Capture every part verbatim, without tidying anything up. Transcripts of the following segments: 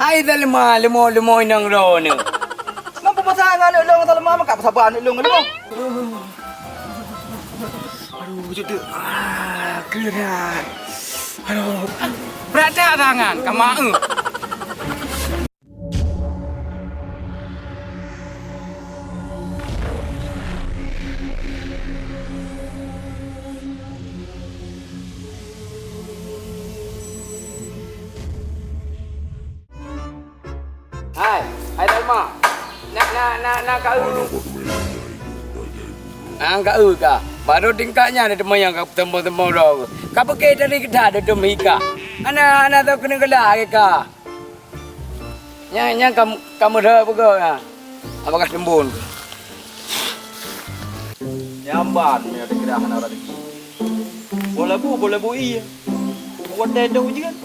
Hai Salma, leumo-leumo inong droeneuh. Ngon peue masa ngon aneuk lôn Salma, maka saba aneuk lôn leumo. Aduh, jeuet. Ah, keurat. Aduh. Brat that tangan, ka maeu. Hai, hai Salma. Nak, nak, nak, nak ka eu. Nak ka eu ka. Baru tingkat nyan teuma nyang ka teumbang-teumbang droe. Ka pike dari keudeh dum hika. Ana, ana tau keuneuk geula ke ka. Nyang, nyang kam-, kamoe deuek peugah, ha. Apakah teumbon? Nyamban, meunyoe teukeurah hana raseuki. Boh labu, boh labu ie. Watèe dong ujeuen.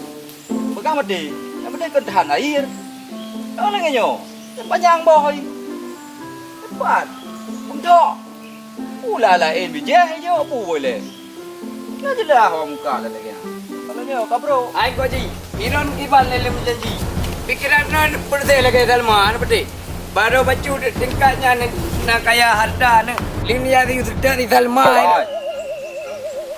Peugah maté. Nyang penting kon tahan air. Nyang lagèe nyoe. Panyang boh ie. Cepat. Beuntôk. Pula laén bijéh jok peue lé. Ka jeulaih awak muka lagèe nyan. Kalau nyoe ka brok. Hai Ko Ji, iron kiban lé lôn janji. Pikiran nan beureuséh lagèe Salma, na beutôi. Barô bacut tingkat nyan na kaya harta na. Lin ya di seutôt di Salma. Hai.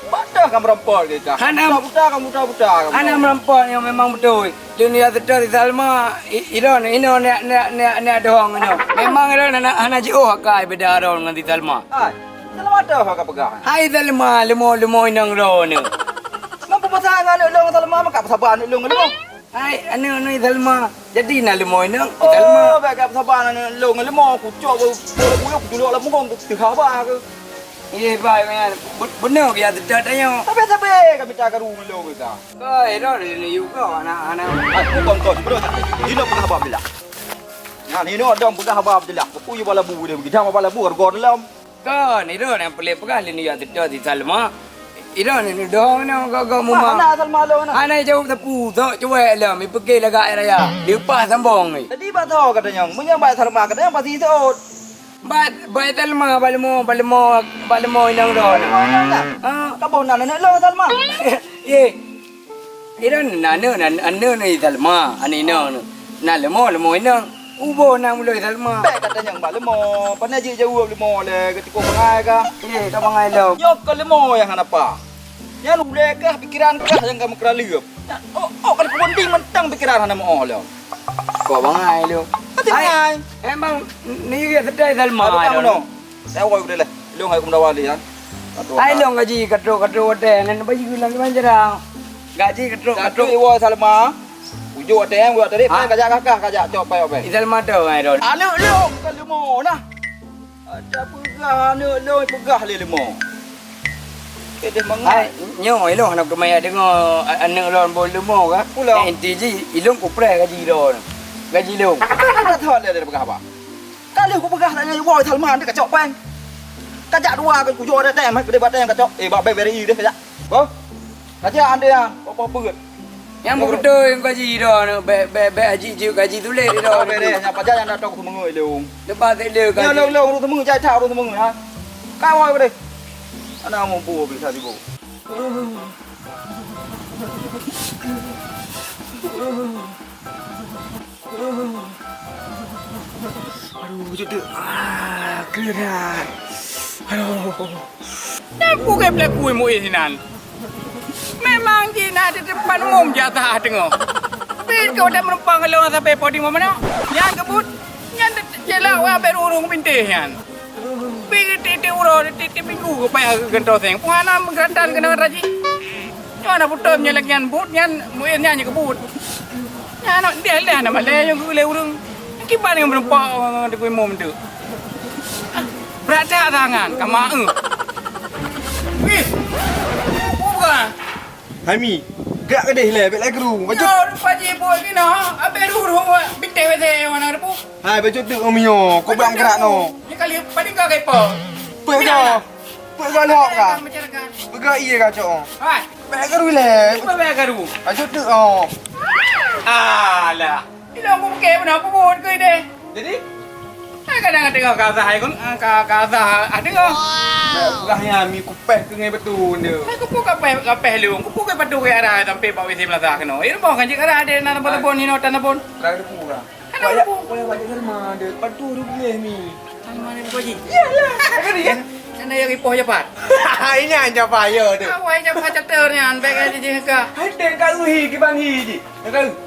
Patah ka meurampok kita. Hana buta, buta, ka buta, buta, ka buta. Hana meurampok nyoe memang beutôi. Lôn ya seutôt di Salma, i-, iron, inoe neuk, neuk, neuk, neuk dohong inoe. Memang iron hana, hana jiôh akai beda iron ngon di Salma. Hai, Salma toh ka peugah. Hai Salma, leumo-leumo inong droeneuh. Ngon peue masa ngon aneuk lôn Salma, maka saba aneuk lôn leumo. Hai, aneuk-aneuk Salma. Jadi na leumo inong, Salma. Oh, bèk ka saba aneuk lôn leumo, kucok bu-, bu-, bu-, kujulok lam mugong, kuteuha bah keu. Ié bai nyan, bu-, bunoe ya seutôt tanyoe. Sabe-sabe ka mita karu ngon lôn kita. Koi, ron ni yuka anak-anak. Aku bangkot, bro. Ino peugah haba beulah. Nah, ino dong peugah haba beulah. Aku yu balabu dia, begitu haba balabu, harga dalam. Kon, ino yang pelik peugah lini ya teuta di Salma. Ino ni dong ni gaga muma. Mana Salma lo na? Ana jauh tepu, sok cuek lom, ipike lagak raya. Lepas sambong ni. Tadi bak tho kata nyang, meunyo bak Salma kata nyang pasti sot. Bat, bai Salma, ba leumo, ba leumo, ba leumo inong droe. Ha? Ka boh nan aneuk lôn Salma. Ye. Iron na aneuk, na aneuk ni Salma, aneuk inong ni. Na leumo, leumo inong. Uboh na muloi Salma. Bèk kata nyang ba leumo, pane jeuet jaweueb leumo lé, geutikok bangai ka. Ye, ka bangai lom. Nyoe ka leumo nyang hana pa. Nyan ulèe kah, pikiran kah nyang ka meukeuraleueb. Nyan, oh, oh, ka lheueh peubanding mantong pikiran hana meu'oh lom. Kok bangai lom. Pasti bangai. Hai, emang ni ya seudai Salma. Aduh, kamu no. Saya woi udah lah. Long hai kum dawali kan. Hai long gaji katrok-katrok watèe nyan baju lam kiban jarang. Gaji katrok-katrok. Satu iwa Salma. Ujuk watèe, ujuk tadi, pai kajak kakah, kajak cok pai opai. Salma tu ngai don. Aneuk long ka leumo nah. Ada peugah aneuk lôn peugah lé leumo. Kedeh mangat. Hai, nyoe ilôn hana keumaya deungoe a-, aneuk lôn boh leumo ka. Pula. Eh, inti jih, ilôn kupreh gaji lôn. Gaji lôn. Kan ada thon dia peugah apa? Kalau kupeugah tanya iwoe Salma dia kacok peng. Kajak dua ke kujok ada tem, kedeh batang kacok. Eh, bak beri deh kajak. Boh. Kajak ande ya, apa-apa. Nyang beutôi gaji droe, bèk, bèk, bèk haji jeuet gaji tuléh droe. Oh, bèk deh, nyang pajan nyang datang keu seumeungeue lôn. Leubeh that le gaji. Nyoe lôn, lôn ureueng seumeungeue, jai that ureueng seumeungeue, ha. Ka awai deh. Ana mubu bisa tibu. Aduh, jeuet. Ah, keurat. Aduh. Nyan peue peulaku muéh sinan. Memang jih na di depan umum jatah teungoh. Pih keu udah meureumpang lôn sampai podium mana? Nyan keubuet. Nyan jelak wah bèk ureueng bintéh nyan. Pih tiep-tiep uroe, tiep-tiep minggu keu payah keu geuntô seng. Peue hana meugeuratan keunoe raji. Nyoe na beutôi nyan lagèe nyan buet nyan, muéh nyan nyang keubuet. Nyan aneuk deh leh na malèe nyang geulée ureueng. Kiban nyang meureumpok deungon imum tu. Brat that tangan, ka maeu. Wih. Buka. Hai Mi, gerak keudeh lé, bèk lagèe guru. Bacut. Yo, rupa jih buet keunoe, abéh ruh-ruh, bintéh wéh mana depu. Hai, bacut teuk ngon Mi nyoe, kau bang gerak no. Ni kali paling kau kepo. Peuet kau. Peuet kau lhok ka. Peugah ié ka cok. Hai. Bèk lagèe guru lé. Apa bèk lagèe guru? Bacut teuk oh. Alah. Ilôn bukée beuna peubuet keu idéh. Jadi? Hai kadang teungoh ka sah hai kon, ka, ka sah ah teungoh. Peugah nyan mi kupéh keu ngai batu nyoe. Hai, kupeue kapéh, kapéh lôn. Kupeue kapéh batu keu arah sampai bak W C meunasah keunoe. Eh, rumoh kan jeuet arah ada na telepon-telepon, inoe tan telepon. Rang depu urang. Hana depu. Wayah, wayah bak Salma deh. Batu rupiah mi. Salma ni Pak Haji? Iyalah. Ada dia? Kan ada yang ipoh japat. Ini aja payah tu. Awai japat catur nyan, baik aja je ka. Hai, tengok kat uhi, kiban hi ji. Tengok.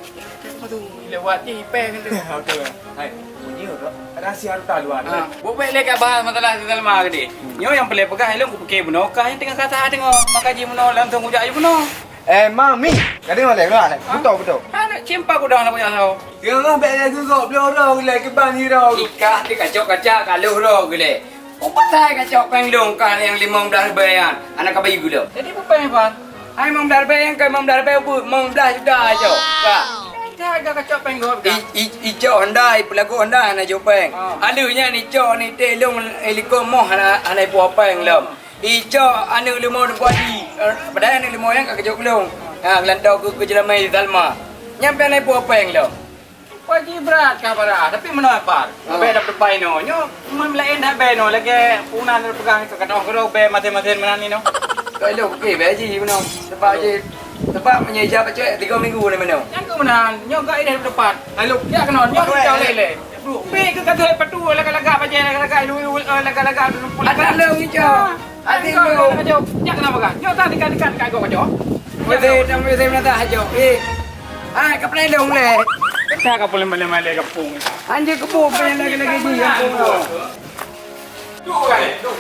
Lewat je ipéh kan tu. Okey. Hai, bunyi tu. Rahsia harta luar. Ha, buet lé ka bahas masalah si Salma tadi. Nyoe nyang peureulée peugah ilong kupike bunoe kah nyang teungoh kata teungoh. Maka ji bunoe langsung ujak ji bunoe. Eh, Mami. Ka deungoe lé, deungoe lé. Ha? Beutôi, beutôi. Ha, nak cimpa gudang nak pajak sawo. Teungoh bék lé geugok bloe roh lé kiban hiro. Ikah ti kacok kaca ka lheueh roh geuh lé. Upasai kacok péng lôn ka nyang limong blaih ribée nyan, hana ka bayeue lom. Jadi peue péng, Bang? Hai, limong blaih ribée nyan ka limong blaih ribée ubeut, limong blaih juta cok. Ka. Dah harga kacok péng gob dah. I, i, icok Honda, ipeulagu Honda hana jok péng. Ah. Aleuh nyan icok ni teh lôn, eh, likot moh hana, hana ipuwoe péng lom. Icok aneuk leumo Teungku Haji, eh, padahai aneuk leumo nyan ka kacok lôn. Ha, geulantoe keu, keu jeulamé Salma. Nyan pih hana ipuwoe péng lom. Pak Haji brat ka parah, tapi meunoe Pak. Oh. Bèk dap-, dapai inoe. Nyoe meunan laén that bèk inoe, lagèe peue na neupeugah keu kantô keudroe bèk maté-maté meunan inoe. Kok ilôn oke bèk Haji meunoe. Sebab Haji, sebab meunyoe ijak pacok tiga minggu ni meunoe. Nyang keu meunan, nyoe gak idéh depan. Lalu, ya keunoe, nyoe kita lé lé. Bèk keu kata patu lagak-lagak bajèe, lagak-lagak ilu-ilu, eh, lagak-lagak. Ada lôn ijak. Hati lu. Nyoe kenapa kan? Nyoe tak dekat-dekat kat gua kacau. Betul, tak boleh saya minta hajok. Eh. Hai, ka pernah dong leh. Kita ka boleh malam-malam kampung. Anjir kebun payah lagi-lagi di kampung tu. Tu kan, tu.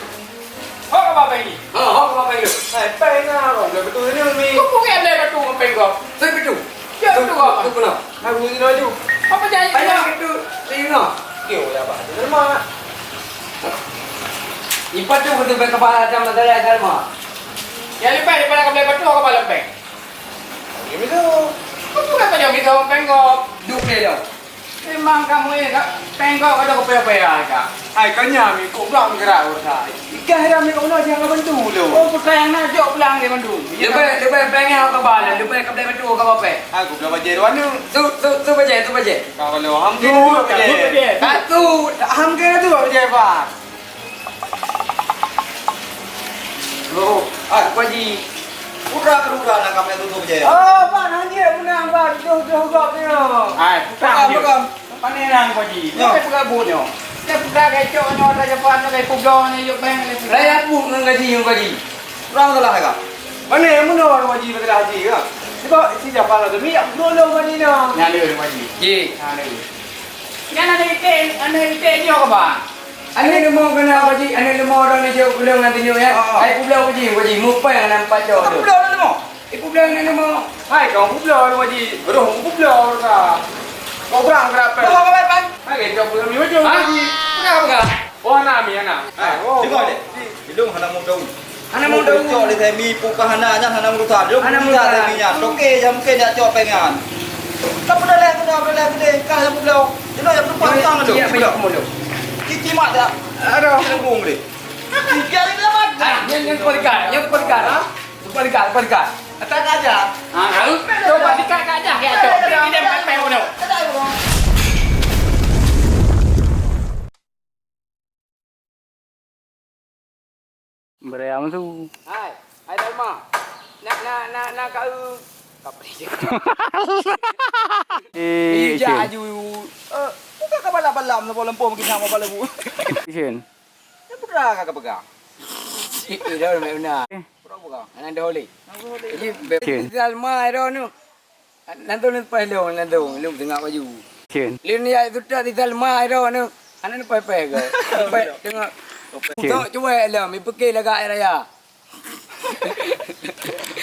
Hok apa ni? Ha, hok apa ni? Hai, payah lah. Betul ni, Umi. Kau bukan ada batu ngepeng kau. Saya betul. Ya, betul kau. Tu pula. Aku ni laju. Apa jadi? Ayah itu, saya nak. Kau ya, Pak. Lemak. Ipat tu betul kepala macam masalah Salma. Nyang leupah daripada kablai batu, ka balom péng. Jom itu. Kau bukan tanya minta péng kau. Duit dia. Memang kamu ni, Kak. Péng kau ada kau payah-payah, Kak. Hai, kau nyam ikut bang gerak urusan. Ikan haram ni kau nak jangan bantu lu. Oh, bukan yang nak jok pulang dia bantu. Lepas, lepas péng yang kau balom, lepas kablai batu kau apa? Aku belum baca dua ni. Tu, tu, tu baca, tu baca. Kau kalau ham tu baca. Satu, ham ke tu baca, Pak. Loh, ah, Pak Haji. Pura keruda nak kami tutup je. Oh, Pak, hanya menang, Pak. Tuh, tuh, tuh, tuh. Hai, Pak, Pak, Pak. Pandai nang, Pak Haji. Ya. Saya pegang bunyo. Saya pegang kecok nyo, saya cepat nyo, saya pegang nyo, yuk, bang. Saya pun dengan gaji, Pak Haji. Kurang salah, kan? Mana yang menang, Pak Haji, masalah haji, kan? Sebab si Jafar tu, ni, belum, belum, Pak Haji, dah. Nyala, Pak Haji. Ji. Nyala. Nyan aneuk iték, aneuk iték nyoe ka, Bang? Aneuk leumo keunan, Pak Haji, aneuk leumo droeneuh jok keu lôn ngon tanyoe, ya. Ah, ah. Hai, peubloe, Pak Haji, Pak Haji, mupéng aneuk pacoe tu. Peubloe aneuk leumo. Hai, kau peubloe, Pak Haji. Roh peubloe ka. Kau berang gerak pèng. Kau apa, Bang? Hai, kau peubloe, Pak Haji. Hah? Kenapa, Bang? Oh, aneuk mi, aneuk. Hai, oh, dengar deh. Ilong hana mau tahu. Hana mau tahu. Cok lé Semi, pukah hana nyan hana urusan. Hana urusan. Semi nyan. Toke jam ke jak cok péng nyan. Ka peudah lé, peudah, peudah lé, peudah. Kah lam pulau. Inoe jak peudah pantang tu. Iya, banyak pemulung. Cici mak dah. Aduh. Tanggung deh. Tiga lima dah. Ah, nyan, nyan kepala ikan, nyan kepala ikan. Ha? Kepala ikan, kepala ikan. Atas aja. Ah, kalau coba dekat kat aja, ya, cok. Dia, dia pakai payung tu. Beuraya meusu. Hai, hai Salma. Nak, nak, nak, nak kau kapri je. Eh, ija aju. Eh, bukan ka balap-balap lampu-lampu mungkin sama balap bu. Isin. Dia pura ka pegang. Eh, eh, dah, dah, dah. Pura pegang. Anak dah oleh. Jadi, Isin. Salma dah ni. Nan tu leupah lôn, nan tu, lôn tengok baju. Cen. Lôn ya sudah di Salma dah ni. Anak leupah-leupah ke? Leupah tengok. Cen. Tok cuek lom, ipike lagak raya.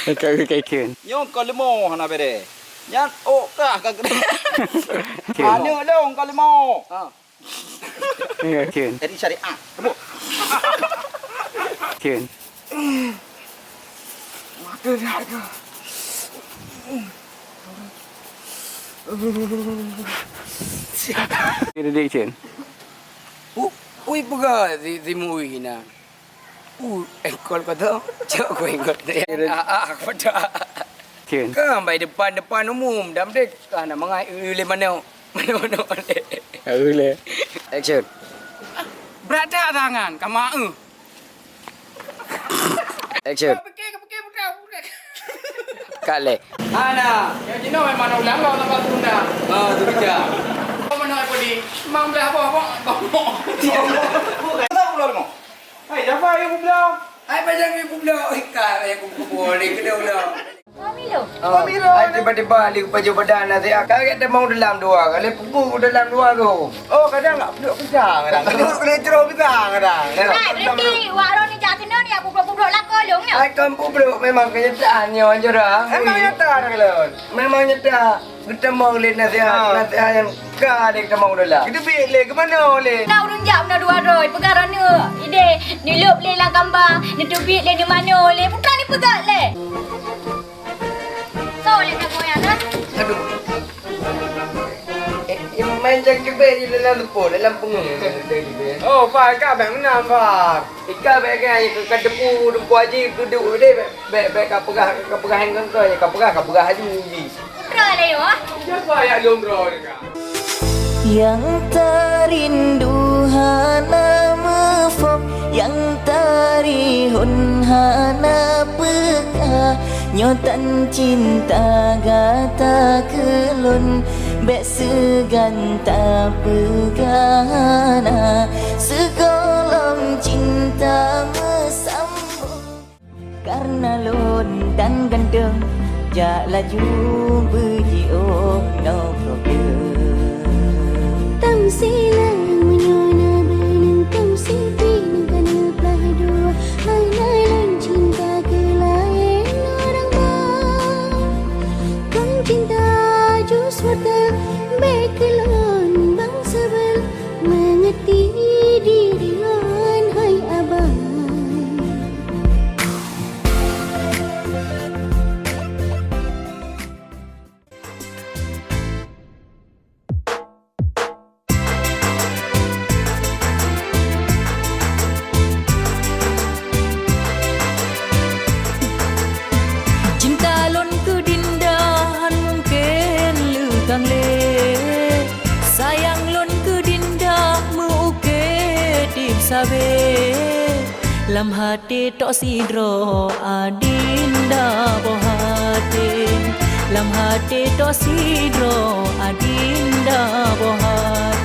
Ka ka cen. Nyoe ka leumo hana bere. Nyan ok kah ka gede. Cen. Aneuk lôn ka leumo. Ha. Iya, cen. Jadi syariah. Tembok. Cen. Mata dia ke? Kira dik cen. U-, ui peugah si, si Mui na. U, engkol kata. Cok ku engkol kata. Ah, ah, aku dah. Cen. Kan baik depan-depan umum. Dam dek. Kan nak mangai, eh, lé mana? Mana-mana. Action. Brat that tangan, ka ma-, eh. Action. Pike, pike, putra, putra. Cut lé. Hana. Nyang jinoe memang ulang lom, tambah tunda. Ah, tu bijak. Kau mana apa di? Mang belah apa, apa? Apa? Tahu lah, Mang. Hai, siapa yang kubla? Hai, macam yang kubla. Oi, kau yang kubla. Boleh kena ulang. Mami lo. Ah, Mami lo. Hai, tiba-tiba di baju badan nasihat. Kaget dia mau dalam dua kali, pukul dalam dua tu. Oh, kadang nak peluk pisang kadang. Peluk kena ceroh pisang kadang. Ya. Hai, berhenti. Wak Ron ni jak kena ni, aku peluk-peluk lakon dong, ya. Hai, kamu peluk memang kenyataan nyoe, Jura. Emang nyata dah, Lon? Memang nyata. Geutamong lé nasihat, ah, nasihat nyang ka lé geutamong lé lah. Geuteubiet lé, geumanoe lé. Na ureueng jak meunoe dua droe, peugah droeneuh idéh, neulôb lé lam kamba, neuteubiet lé, neumanoe lé, putra neupeugah lé. Soe lé saboh nyan, ha? Aduh. Eh, eh, main cangkebek di dalam leupah, dalam peungeuh. Oh, Far, ka bèk meunan, Far. Ika bèk kan, ka depu, depu haji, keuduek deh, bèk, bèk, bèk ka peugah, ka peugah hang keu kau, ka peugah, ka peugah haji. Putra lé, wah. Siapa yang lôn droe dekat? Yang terindu hana muphom, yang tarihon hana peuka. Nyoe tan cinta gata keu lôn, bèk seugan tapeugah hana. Sigohlom cinta meusambông. Kareuna lôn tan ganteng, jak laju beujiôh no problem. Tam sila meunyoe na beuneueng, tam siti neuka neuplah dua. Hana lôn cinta keu laén ureueng ba. Kon cinta jus wortel, bèk keu lôn bang seubel. Meungeurti diri lôn, hai Abang. Cinta lôn keu Dinda han mungken leukang lé. Sayang lôn keu Dinda meu-uke tim sabe. Lam até tok sidroe Adinda boh até. Lam até tok sidroe Adinda boh até.